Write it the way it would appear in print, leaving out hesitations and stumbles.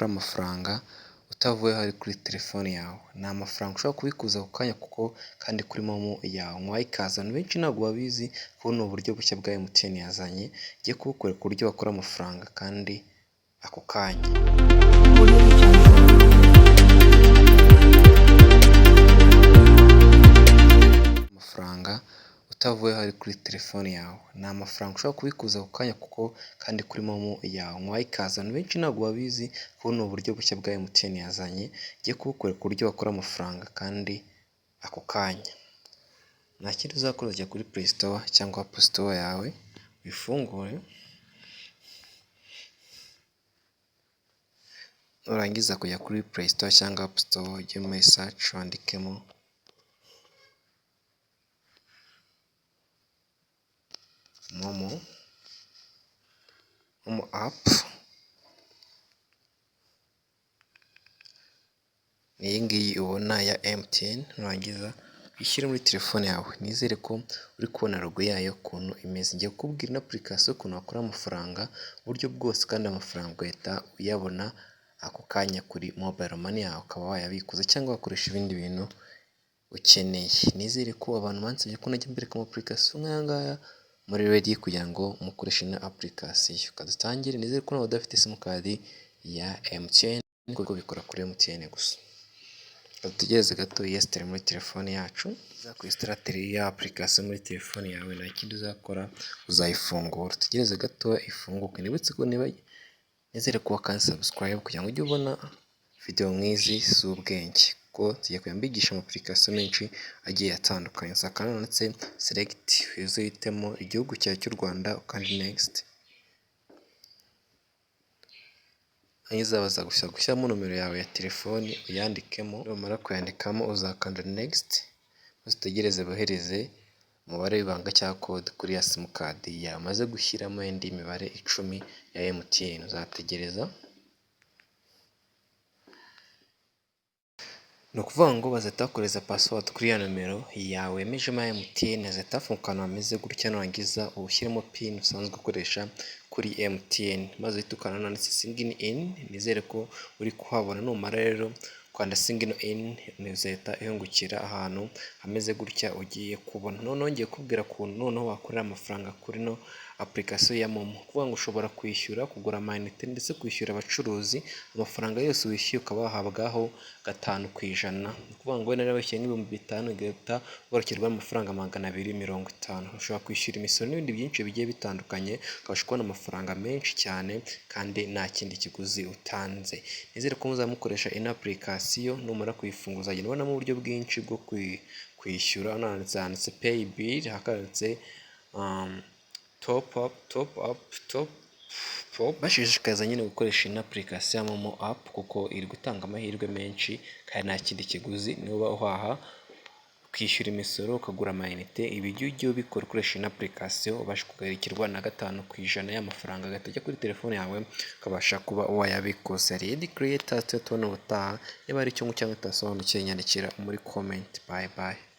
wakura amafaranga utavuye aho ari kuri telefone yawe. Ni amafaranga ushobora kubikuza ako kanya kuko kandi kuri MoMo yawe. Nguhaye ikaze, abantu benshi ntabwo babizi ko buno buryo bushya bwa MTN yazanye, ngiye kubukwereka uburyo wakura amafaranga kandi ako kanya. Amafaranga utavuye aho ari kuri telefone yawe. Ni amafaranga ushobora kubikuza ako kanya kuko kandi kuri MoMo yawe. Nguhaye ikaze, abantu benshi ntabwo babizi ko buno buryo bushya bwa MTN yazanye, ngiye kubukwereka uburyo wakura amafaranga kandi ako kanya. Nta kindi uzakora, uzajya kuri Play Store cyangwa App Store yawe uyifungure, nurangiza kujya kuri Play Store cyangwa App Store ujye muri search wandikemo MoMo, MoMo app, ni iyi ngiyi ubona ya MTN, nurangiza uyishyire muri telefone yawe. Nizere ko uri kubona logo yayo ukuntu imeze. Ngiye kukubwira ino application ukuntu wakura amafaranga uburyo bwose kandi amafaranga ugahita uyabona ako kanya kuri mobile money yawe, ukaba wayabikuza cyangwa wakoresha ibindi bintu ukeneye. Nizere ko abantu bansabye ko najya mbereka ama application nk'aya ngaya muri ready kugira ngo mukoreshe ino application. Reka dutangire, nizere ko nawe udafite simukadi ya MTN kuko bikora kuri MTN gusa. Dutegereze gato yiyesitare muri telefone yacu, uzakwesitara ya application muri telefone yawe, nta kindi uzakora uzayifungura. Utegereze gato ifunguke, nibutse ko niba nizere ko wakanze subscribe kugira ngo ujye ubona video nk'izi z'ubwenge, kuko ngiye kujya mbigisha ama application menshi agiye atandukanye. Uzakanda handitse select uze uhitemo igihugu cyawe cy'u Rwanda ukande next, nurangiza bazagusaba gushyiramo nomero yawe ya telefoni uyandikemo, numara kuyandikamo uzakanda next, maze utegereze bohereze umubare w'ibanga cyangwa code kuri ya simukadi yawe umaze gushyiramo indi mibare 10 ya MTN, uzategereza. Ni ukuvuga ngo bazahita bakohereza password kuri ya nomero yawe wemejemo ya MTN, hazahita hafunguka ahantu hameze gutya, nurangiza ushyiremo pin usanzwe ukoresha kuri MTN, maze uhite ukanda hano handitse sign in, nizere ko uri kuhabona. Numara rero gukanda sign in uzahita ihingukira ahantu hameze gutya ugiye kubona. Noneho ngiye kukubwira ukuntu noneho wakorera amafaranga kuri ino application ya MoMo. Ni ukuvuga ngo ushobora kwishyura, kugura amayinite ndetse kwishyura abacuruzi, amafaranga yose wishyuye ukaba wahabwaho 5%. Ni ukuvuga ngo wenda niba wishyuye nk'ibihumbi 5 ugahita ugarukirwa amafaranga 250. Ushobora kwishyura imisoro n'ibindi byinshi bigiye bitandukanye, ukabasha kubona amafaranga menshi cyane kandi nta kindi kiguzi utanze. Nizere ko muzamukoresha ino application, numara kuyifungura uzagenda ubonamo uburyo bwinshi bwo kwishyura. Hano handitse pay bill, hakaba handitse top up, top up, top up. Bashishikariza nyine gukoresha ino application ya MoMo app kuko iri gutanga amahirwe menshi kandi nta kindi kiguzi. Niba uhaha, ukishyura imisoro, ukagura amayinite, ibi ujye ubikora ukoresha ino application, ubasha kugarukirwa na 5% y'amafaranga agahita ajya kuri telefone yawe, ukabasha kuba wayabikuza. Redi Creator, tujye tubona ubutaha. Niba hari icyo cyangwa utasobanukiwe nyandikira muri comment. Bye bye.